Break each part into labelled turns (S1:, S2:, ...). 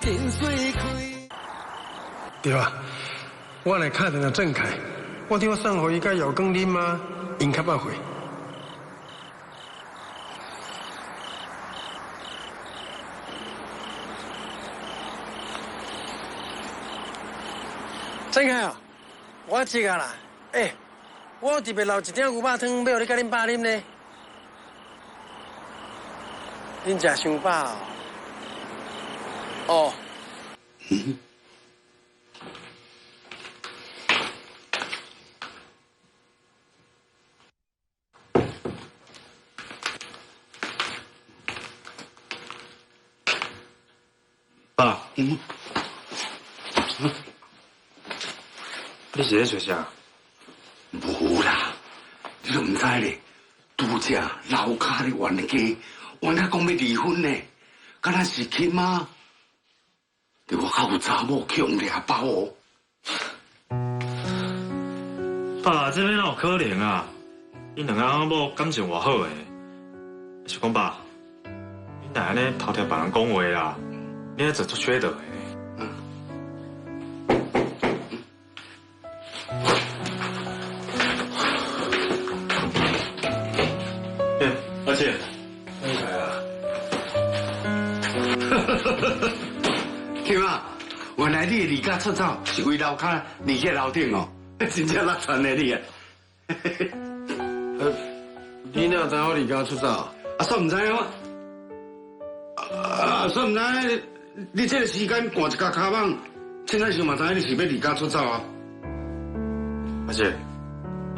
S1: 真水开。
S2: 对啊，我来敲电话郑凯，我电话送予伊佮姚光啉啊，𪜶较捌会。郑凯啊，我知啊啦，欸，我特别留一鼎牛肉汤，欲予你佮恁爸啉呢。恁食伤饱哦？哦。
S3: 爸，你是咧找啥？
S4: 无啦，你都毋知咧，拄才楼跤咧冤家，冤家讲欲离婚呢，敢若是亲妈？伫外口有查某去予掠包哦。
S3: 爸，这边哪有可能啊？𪜶两个翁某感情偌好的，是讲爸，你哪按呢偷听别人讲话啦？你咧做足缺德的。欸，阿姐，
S2: 郑凯啊，
S4: 对啊，原来你离家出走是为楼跤离去楼顶哦，真正落田的你啊！
S2: 你哪知我离家出走？
S4: 啊，煞毋知影？啊，煞毋知你这个时间赶一跤跤蠓，凊彩想嘛知影你是欲离家出走啊？
S3: 阿姐，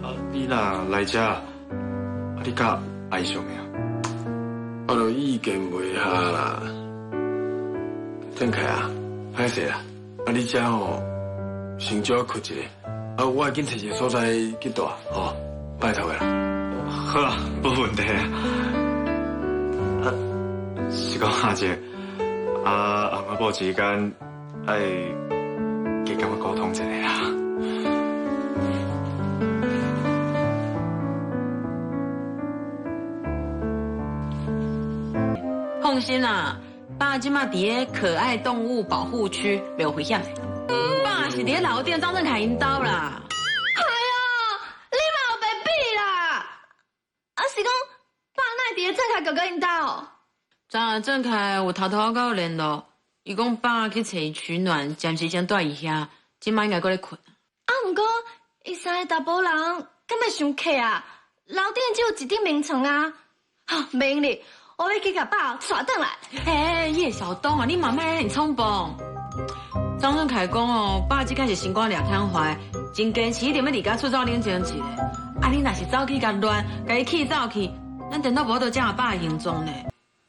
S3: 啊，你若来遮，啊，你佮阿姨商量？
S2: 我就意见袂合啦。郑凯啊，歹势啦，啊你遮吼，先借我睏一下，啊我会紧揣一个所在去蹛，吼，拜托的啦。
S3: 好啊，无问题啊。啊，是讲阿姐，啊翁仔某之间爱加减仔沟通一下啦。
S5: 放心啦，爸这马伫咧可爱动物保护区，袂有危险。爸是伫咧楼顶张振凯𪜶兜啦。
S6: 哎哟，你嘛有白比啦！啊是讲爸哪会伫咧郑凯哥哥𪜶兜？
S5: 昨郑凯有偷偷佮我联络，伊讲爸去揣伊取暖，暂时先蹛伊遐，这马应该阁咧睏。
S6: 啊，毋过伊三个查埔人，敢会伤客啊？楼顶只有一张眠床啊，哈，袂用哩。我欲去共爸带转来。
S5: 欸，叶小东啊，你嘛莫按呢冲动。张振凯讲哦，爸这摆是心肝掠瘫痪，真坚持一定欲离家出走冷静一下。啊，你若是走去共乱，共伊气走去，咱颠倒无法度掌握爸的行踪呢。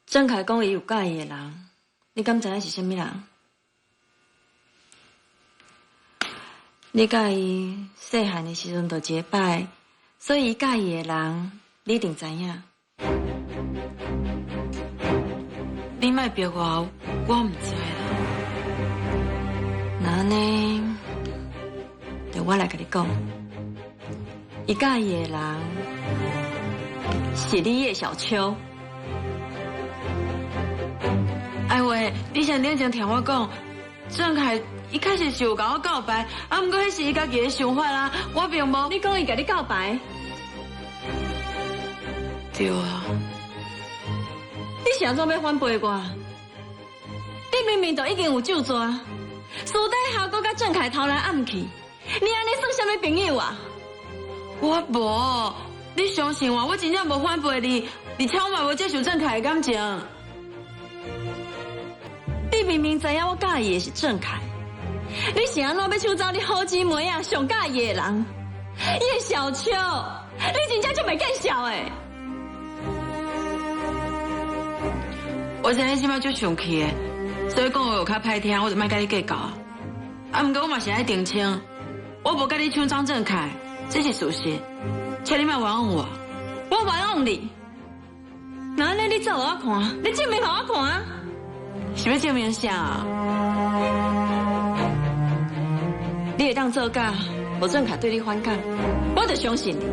S6: 郑凯讲伊有佮意的人，你敢知影是啥物人？你佮伊细汉的时阵就结拜，所以伊佮意的人，你一定知影。
S5: 你莫逼我，我毋知啦。
S6: 那按呢，就我来共你讲，伊佮意的人是你叶小秋。
S5: 哎喂，你先冷静听我讲，郑凯一开始是有共我告白，啊，毋过彼是伊家己的想法啊，我并无。
S6: 你讲伊共你告白？
S5: 对啊。
S6: 你是按怎欲反背我？你明明就已经有咒詛，私底下阁佮郑凯偷来暗去，你按呢算啥物朋友啊？
S5: 我无，你相信我，我真正无反背你，而且我嘛无接受郑凯的感情。
S6: 你明明知影我佮意的是郑凯，你是按怎欲抢走你好姊妹啊上佮意的人？叶小秋，你真正足袂见笑的。
S5: 我知你这摆足生气的，所以讲话有较歹听，我就莫佮你计较啊。啊，毋过我嘛是爱澄清，我无佮你抢张振凯，这是事实，请你莫冤枉我。
S6: 我冤枉你？那按呢你走予我看，你证明予我看啊？
S5: 是欲证明啥？
S6: 你会当做假，无郑凯对你反感，我就相信你。